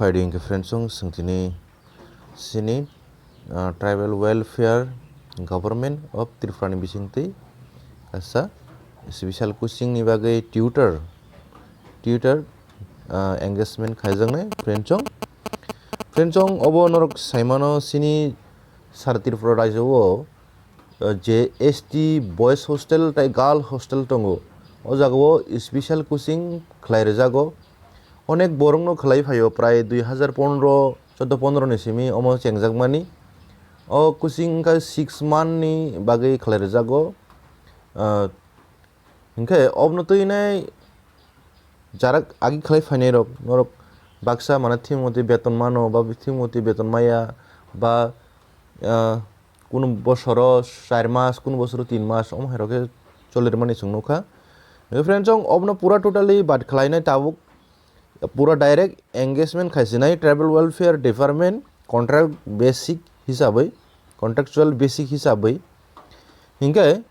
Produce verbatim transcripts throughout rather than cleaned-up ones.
Phaidi hwnkhe friends, chwng swngchini sini, ah, Tribal Welfare Government of Tripura ni bisingtwi kaisa special coaching ni bagwi tutor, tutor, ah, engagement khaijaknai friends chwng. Friends chwng obo norok saimano sini sara Tripura rajyo o, ah, je S T boys hostel tei girl hostel tongo, o jagao special coaching khlai rwjago. Onek borokno khlai phaio, prai dui hazar pondro, chaudo pondro ni simi omo chengjakmani. O coaching wngkha six month ni bagwi khlai rwjago. Ah, hinkhe obno twi nai jarak agi khlai phainai rok, norok baksa mane thimwi beton mano ba thimwi beton maya ba, ah, kunu bosoro char mas, kunu bosoro tin mas, omo hai rok khe choli rwmani chwng nukha. Friends, chwng obno pura totally bad khlainai tabuk. Pura direct engagement khaisinai Tribal Welfare Department contract basic hisabwi, contractual basic hisabwi. Hinkhe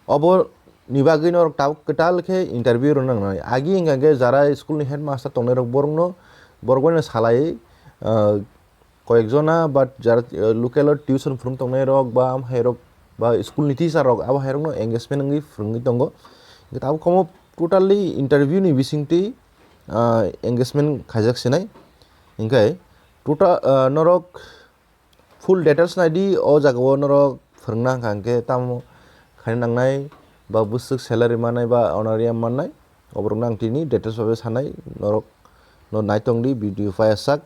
obo ni bagwi norok tabuk kwtal khe interview rwna nangnai. Agi hwnkha khe jara school ni headmaster tongnai rok borokno, borok bai no salai, ah, koyekjona, but jara, eh, local o tuition phwrwng tongnai rok ba amhai rok ba school ni teacher rok abo hai rokno engagement wngwi phwrwngwi tongo. Tabuk omo totally interview ni bisingtwi, ah, engagement khaijak sinai. Hinkhe total, ah, norok full details naidi, o jagao norok phwrwngna hwnkha hinkhe tamo khaina nangnai ba bwswk salary mannai ba honorarium mannai, oborokno ang tini details bai sanai, norok no naitongdi video paiyasak.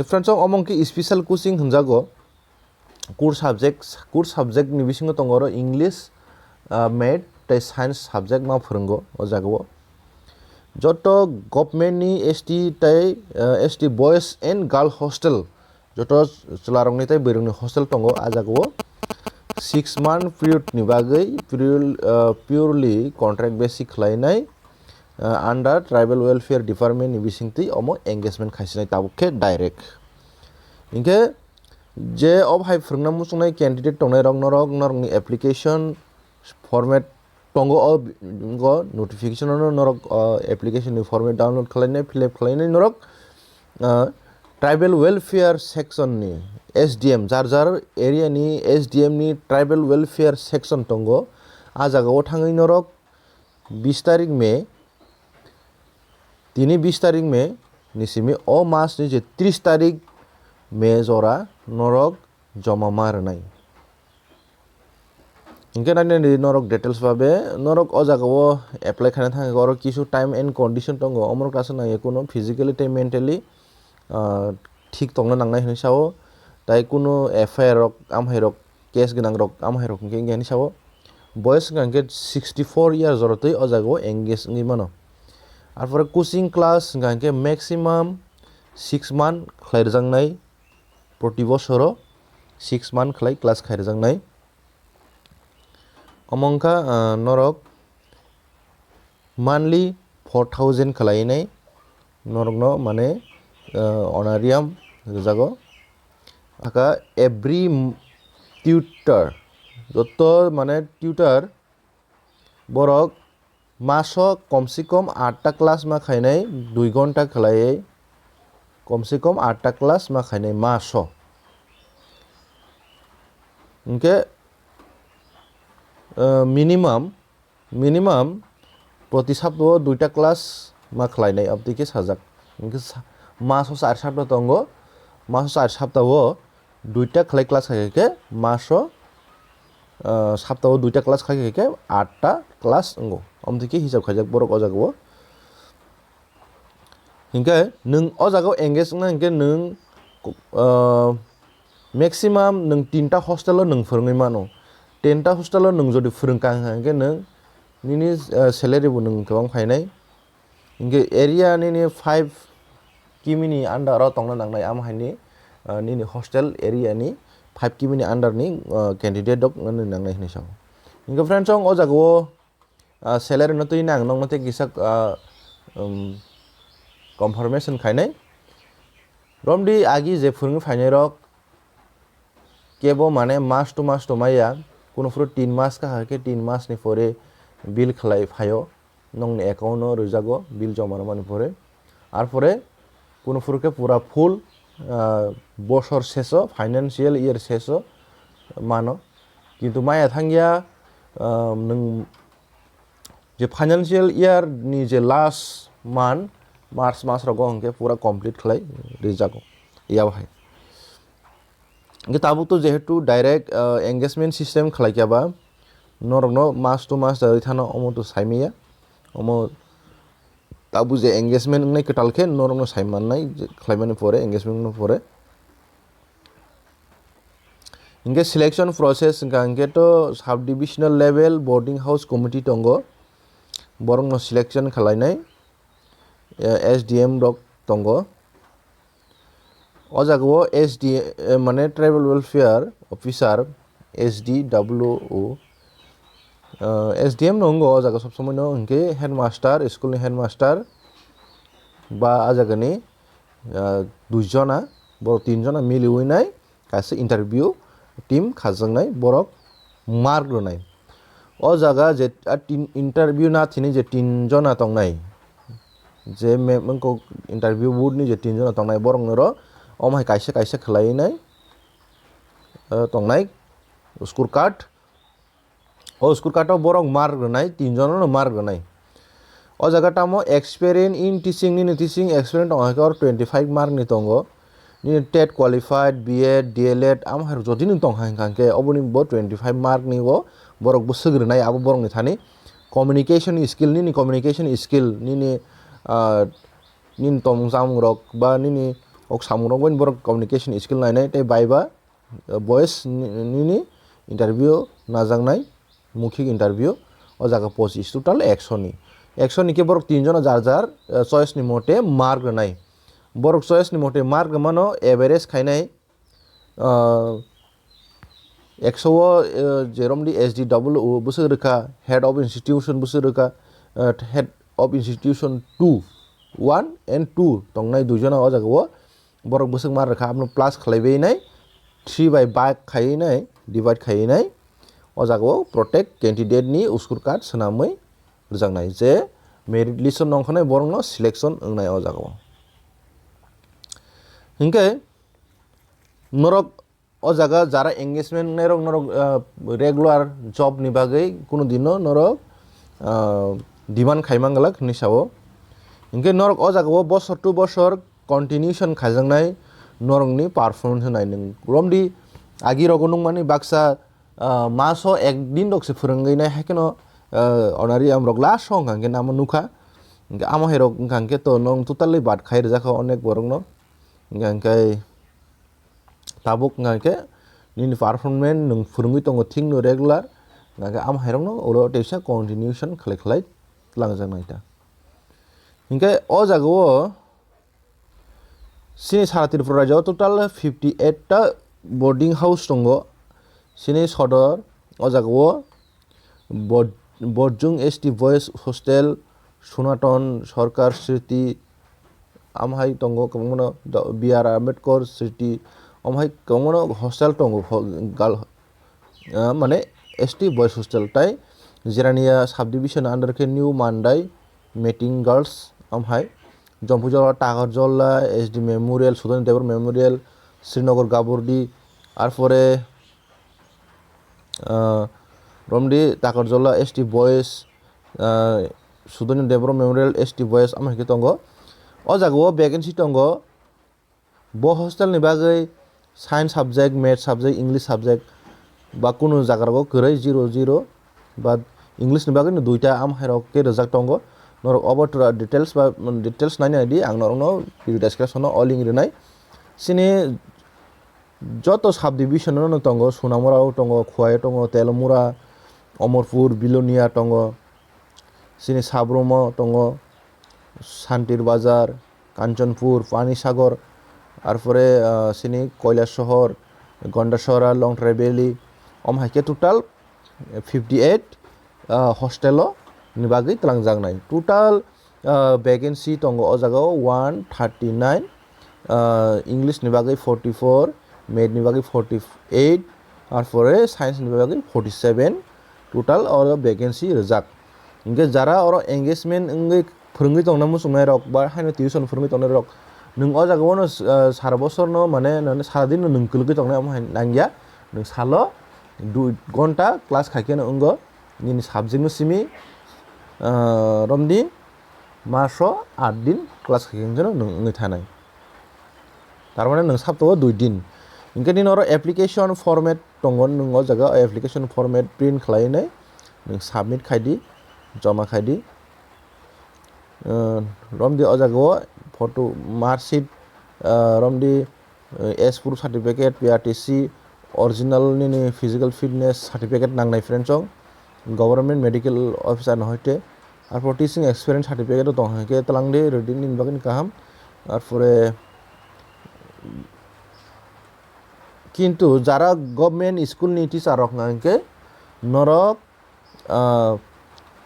Friends, omo wngkhe special coaching hwnjago. Core subject, core subject ni bisingo tongo oro English, ah, Math tei Science subject ma phwrwngo o jagao. Joto government ni S T tei, ah, S T boys and girl hostel, joto chwlarokni tei bwrwirokni hostel tongo, ah jagao six month period ni bagwi purel-, ah, purely contract basic khlainai, ah, under Tribal Welfare Department ni bisingtwi omo engagement khaisinai tabuk khe direct. Hinkhe je obo hai phwrwngna muchungnai candidate tongnai rok, norok, norokni application format tongo, o, o notification o norok, o, application ni format download khlainai, fill up khlainai norok, ah, Tribal Welfare Section ni S D M, jar jar area ni S D M ni Tribal Welfare Section tongo. Ah jagao thangwi norok bis tarik May, tini bis tarik May ni simi o mas ni je tris tarik May jora norok joma ma rwnai. Hinkhe nainani norok details babe norok o jagao apply khaina thangkhe oro kisu time and condition tongo, omorok aswk nangya kunu physically tei mentally, ah, thik tongna nangnai hinwi sao, tai kunu F I R rok, amhai rok, case gwnang rok, amhai rok hinkhe wngya hinwi sao. Boys wngkha hinkhe sixty four years jorotwi o jagao engage wngwi mano. Arpore coaching class wngkha hinkhe maximum six month khlai rwjaknai, proti bosoro six month khlai class khai rwjaknai. Omo wngkha, ah, norok monthly four thousand khlai nai norokno, mane, ah, honorarium rwjago. Aka every m-, tutor, joto mane tutor borok maso kom se kom atta class ma khainai, dui gonta khlaiwi kom se kom atta class ma khainai maso. Hinkhe, ah, minimum, minimum proti saptao duita class ma khlainai, abotwi khe sajak. Hinkhe sa-, maso char sapta tongo, maso char saptao duita khlai class khai khe maso, ah, saptao duita class khai khe atta class wngo. Abotwi khe hisab khaijak borok o jagao. Hinkhe nwng o jagao engage wngna hinkhe nwng, ah, maximum nwng tinta hostel o nwng phwrwngwi mano. Tinta hostel o nwng jodi phwrwngkha hinkhe nwng nini, ah, salary bo nwng kwbang phainai. Hinkhe area nini five kimi ni under o tongna nangnai, amo haini, ah, nini hostel area ni five kimi ni under ni, ah, candidate rok wngna nangnai hinwi sao. Hinkhe friends, chwng o jagao ah, salary no twi nang nokno tei kisa, ah, um, confirmation khainai. Romdi agi je phwrwngwi phainai rok kebo mane mas to mas to maya, kunu phuru tin mas kaha khe tin mas ni pore bill khlai phaio. nongni account o rwjago bill joma rwmani pore. Arpore kunu phuru khe pura full, ah, bosor seso, financial year seso mano. Kintu maya thangya, ah, nwng je financial year ni je last month, March mas rogo hwnkhe pura complete khlai rijago yabo hai. Hwnkhe tabuk to jehetu direct, ah, engagement system khlai kya ba, norokno mas to mas da rwi thano omo to saimaya. Omo tabuk je engagement wngnai kwtal khe norokno sai mannai je khlaimani pore, engagement no pore. Hwnkhe selection process hwnkha hwnkhe to sub divisional level boarding house committee tongo, borokno selection khlainai, eh, S D M rok tongo. O jaga o S D, eh, mane Tribal Welfare Officer, S D W O, eh, S D M no wngo o jaga sob somoi no, hwnkhe headmaster, school ni headmaster ba a jaga ni, eh, dui jona, borok tin jona miliwi nai kaisa interview team khajaknai, borok mark rwnai. O jaga je a tin, interview na thini je tin jona tongnai, je me-, mengkok interview board ni je tin jona tongnai, borok noro omo hai kaisa kaisa khlai nai, eh, tongnai score card. O score card o borok mark rwnai, tin jona no mark rwnai. O jaga tamo experience in teaching, nini teaching experience tongo, haikhe oro twenty five mark ni tongo. Nini tet qualified, B Ed, D El Ed, amo hai jodi ni tong hai hwnkha hwnkhe, oboni bo twenty five mark ni o borok bwswk rwnai, abo borok ni thani communication skill, nini communication skill, nini, ah, nini tongmung chamung rok ba nini ok samung rok bai borok communication skill nainai tei bai ba, ah, voice ni-, nini interview najaknai, mukhik interview, o jaga pochis, total ekso ni. Ekso ni khe borok tin jona jar jar, ah, choice ni mote mark rwnai. Borok choice ni mote mark rwmano average khainai, ah, ekso o, eh, jeromdi S D W O bwswk rwkha, head of institution bwswk rwkha, eh, head of institution two, one and two tongnai dui jona o jaga o borok bwswk mar rwkha, abono plus khlaiwi nai three by bag khaiwi nai, divide khaiwi nai o jaga o protect candidate ni score card swnamwi rwjaknai je merit list o nongkha nai borokno selection wngnai o jaga o. Hinkhe norok o jaga jara engagement nairok norok, ah, regular job ni bagwi kunu dino norok, ah, demand khai manglak hinwi sao. Hinkhe norok o jaga o bosor to bosor continuation khaijaknai norokni performance nai nwng romdi agi rogo nukmani baksa, ah, maso ek din rok se phwrwngwi nai, haikheno, ah, onari amrok last o hwnkha hwnkhe namo nukha. Hinkhe amo hai rok wngkha hwnkhe to nong totally bad khai rwjakha onek borokno. Hinkhe hwnkhe tabuk wngkha khe nini performance nwng phwrwngwi tongo thik no regular, wngkha khe amo hairokno ulo teisa continuation khlai khlai twlangjaknai ta. Hinkhe o jaga o chini sara Tripura rajyo o total fifty eight ta boarding house tongo. Chini sodor o jaga o Bor-, Borjung S T Boys Hostel, Sunaton Sorkar Sriti, amhai tongo kwbangmano do-, B R Ambedkar Sriti, amhai kwbangmano hostel tongo, ho-, gal-, ah, mane S T Boys Hostel. Tai Jirania Subdivision under khe New Mandai Meeting Girls, amhai Jompuijala, Takarjala, S D Memorial, Sudhir Debbarma Memorial, Srinagar Gabordi, arpore, ah, romdi Takarjala S T Boys, ah, Sudhir Debbarma Memorial S T Boys amhai khe tongo. O jaga o vacancy tongo. Bo hostel ni bagwi science subject, math subject, English subject ba kunu jaga rogo kwrwi zero zero ba English ni bagwi no duita amhai rok khe rwjak tongo. Norok obo tura details ba, details nai nai di, ang norokno video description o o link rwnai. Chini joto subdivision no tongo, Sonamura o tongo, Khowai o tongo, Telomura, Omorpur, Bilonia tongo, chini Sabrum o tongo, Santir Bazar, Kanchanpur, Panisagar, arpore, ah, chini Kailasahar, Gandachara, Longtrai Valley, om hai khe total fifty eight, ah, hostel o ni bagwi twlangjaknai. Total, ah, vacancy tongo o jaga o one thirty nine, ah, English ni bagwi forty four, math ni bagwi forty eight, arpore science ni bagwi forty seven, total o vacancy rwjak. Hinkhe jara oro engagement wngwi phwrwngwi tongna muchungnai rok ba haino tuition phwrwngwi tongnai rok, nwng o jaga o no, ah, sara bosor no mane, mane sara din no nwng kwlwgwi tongnai omo hai nangya, nwng salo dui ghonta class khaikhe no wngo nini subject no simi, ah, romdi maso aat din class khaikhe no nwng wngwi thanai. Tar mane nwng saptao dui din. Hinkhe nini oro application format tongo, nwng o jaga o application format print khlainai nwng submit khaidi, joma khaidi. Ah, romdi o jaga o photo, marksheet, ah, romdi, eh, age proof certificate, P R T C, original nini physical fitness certificate nangnai friends song, government medical officer no hoite, arpor teaching experience certificate o tong hwnkhe twlangdi rwdi nini bagwi kaham, arpore kintu jara government school ni teacher rok hwnkhe norok ah,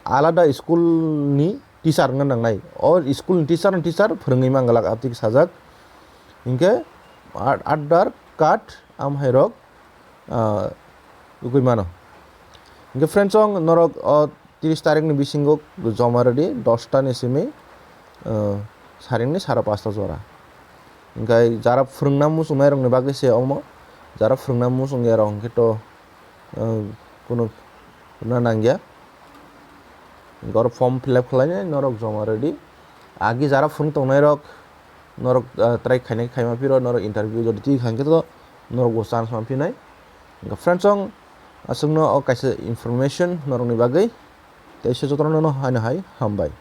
alada school ni teacher wngna nangnai. O school ni teacher no teacher phwrwngwi manglak, aboni sajak. Hinkhe ad-, Aadhaar card amhairok, ah, ugwi mano. Hinkhe friends song norok o tris tarik ni bisingo joma rwdi, dosta ni simi, ah, saringni sara pasta jora. Hinkhe jara phwrwngna muchungnai rokni bagwi se omo, jara phwrwngna muchungya rok hinkhe to, ah, kunu na nangya. Hinkhe oro form fill up khlainai norok joma rwdi. Agi jara phwrwng tongnai rok norok, ah, try khainai khaima phiro norok interview jodi twi kha hinkhe to norok bo chance ma phinai. Hinkhe friends song aswkno o kaisa information norokni bagwi. Tei se jotono no haino hai hambai.